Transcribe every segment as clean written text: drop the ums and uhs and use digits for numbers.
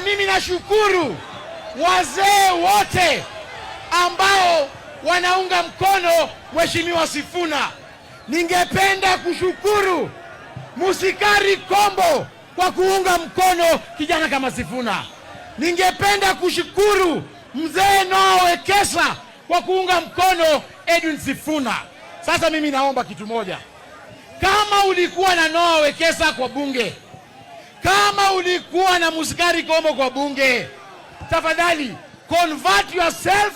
mimi nashukuru wazee wote ambao wanaunga mkono Mheshimiwa Sifuna. Ningependa kushukuru Musikari Kombo kwa kuunga mkono kijana kama Sifuna. Ningependa kushukuru Mzee Noah Wekesa kwa kuunga mkono Edwin Sifuna. Sasa mimi naomba kitu moja. Kama ulikuwa na Noah Wekesa kwa bunge, kama ulikuwa na Musikari Kombo kwa bunge, tafadhali convert yourself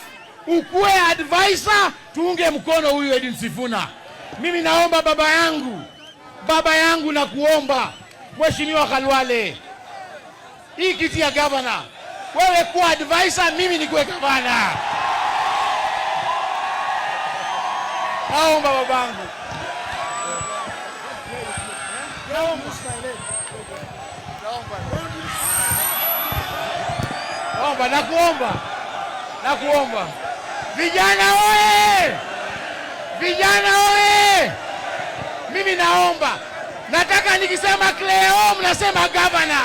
ukuwe advisor, tuunge mkono huyu Edwin Sifuna. Mimi naomba baba yangu, baba yangu, na kuomba Mheshimiwa Khalwale, hii kiti ya gavana, wewe kuwa advisor, mimi nikuwe gavana. Naomba babangu, naomba, naomba, nakuomba, nakuomba. Vijana oye! Vijana oye! Mimi naomba, nataka nikisema Cleo mnasema gavana.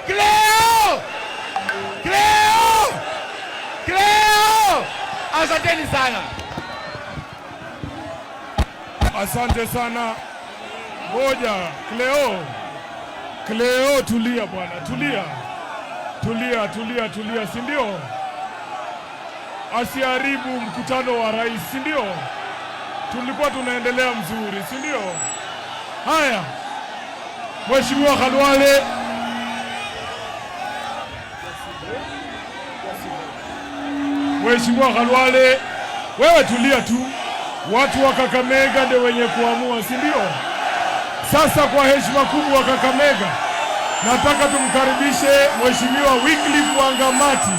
Cleo! Cleo! Cleo! Asanteni sana. Asante sana. Ngoja, Cleo. Cleo, tulia bwana, tulia. Tulia, tulia, tulia, si ndio? Asiharibu mkutano wa rais, si ndio? Tulikuwa tunaendelea mzuri, si ndio? Haya, Mheshimiwa Khalwale. Mheshimiwa Khalwale, wewe tulia tu. Watu wa Kakamega ndio wenye kuamua, si ndio? Sasa kwa heshima kubwa Kakamega, nataka tumkaribishe Mheshimiwa Wycliffe Wangamati.